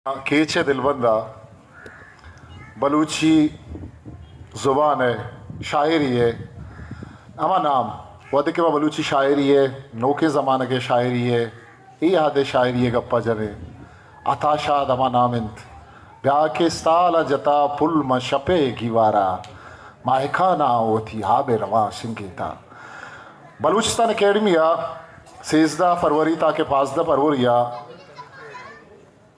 کیچ ءِ دلبند ءَ بلوچی زبان ءِ شاعری ءِ ہما نام، وھدے کہ ما بلوچی شاعری ءِ، نوکیں زمانگ ءِ شاعری ءِ، اے اھد ءِ شاعری ءِ گپ ءَ جنیں، عطا شاد ہما نام انت۔ بیا کہ استال ءَ جتا پل ماں شپ ءِ گیوارا، ماہکان ءَ وتی آب ءِ رواں سنگینتا۔ بلوچستان اکیڈمی ءَ سیزدہ فروری تاکہ پانزدہ فروری ءَ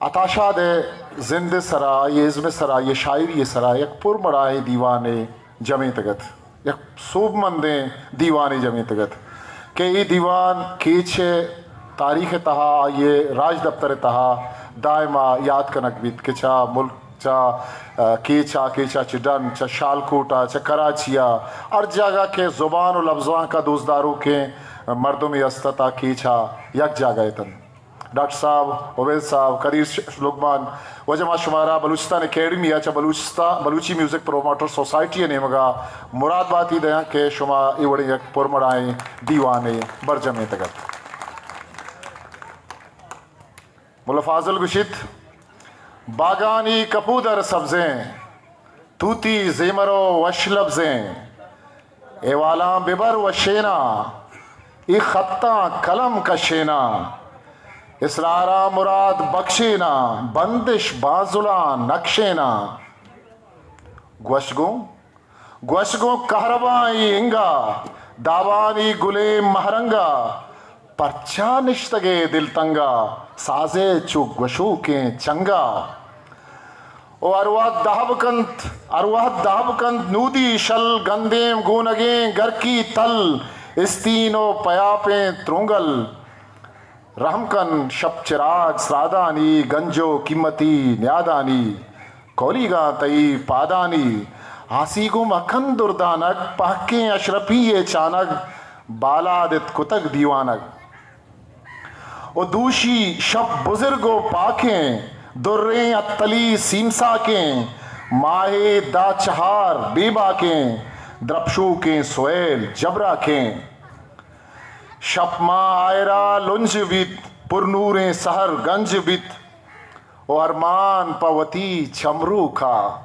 عطا شاد ءِ زند ءِ سرا، آئی ءِ ازم ءِ سرا، آئی ءِ شاعری ءِ سرا یک پرمڑاہیں دیوانے جمینتگ ات، یک سوبمندیں دیوانے جمینتگ ات کہ اے دیوان کیچ ءِ تاریخ ءِ تہا، آئی ءِ راجدپتر ءِ تہا دائما یات کنگ بیت کہ چہ ملک، چہ، آ، کیچ ءَ، کیچ ءَ چہ ڈن، چہ شالکوٹ ءَ، چہ کراچی ءَ، ہر جاگہ کہ زبان و لبزانک ءَ دوستداروکیں مردمے است ات، آ کیچ ءَ یک جاگہ اتنت۔ ڈاکٹر صاحب، عبید صاحب، قدیر ش-، لقمان، واجہ ما شمارا بلوچستان اکیڈمی ءَ چہ بلوچستان، بلوچی میوزک پروموٹر سوسائٹی ءِ نیمگ ءَ مراد باتی دیاں کہ شما اے وڑیں یک پرمڑاہیں دیوانے برجمینتگ ات۔ ملا فاضل گوشیت، باگانی کپودر سبزیں، توتی زیمر و وش لبزیں، اے والاں ببر وشیناں، اے خطاں قلم کشیناں، اسراراں مراد بکشیناں، بندش بانزلاں نکشیناں۔ گوش گوں، گوش گوں کہرباں ای انگا، دابانی گلیں مہرنگا، پرچا نشتگے دلتنگا، سازے چو گوشوکیں چنگا۔ او ہر وہد دہب کنت، ہر وہد دہب کنت نودی شل، گندیم گونگیں گرکی تل، استین و پیاپیں ترونگل۔ رحم کن شپ چراگ سرادانی، گنج و قیمتی نیادانی، کولیگاں تئی پادانی۔ آسی گوں مکن دردانگ، پہکیں اشرپی ءِ چانگ، بالاد ات کتگ دیوانگ۔ و دوشی شپ بزرگ و پاکیں، دریں اتلی سیمساکیں، ماہے داں چہار بے باکیں، درپشوکیں سویل جبراکیں۔ شپ ماں آئرا لنج بیت، پر نوریں سحر گنج بیت، و ارمان پہ وتی چمروکا،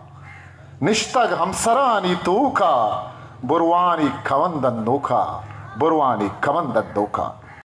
نشتگ ہمسرانی توکا، بروانی کمندن نوکا، بروانی کمندن نوکا۔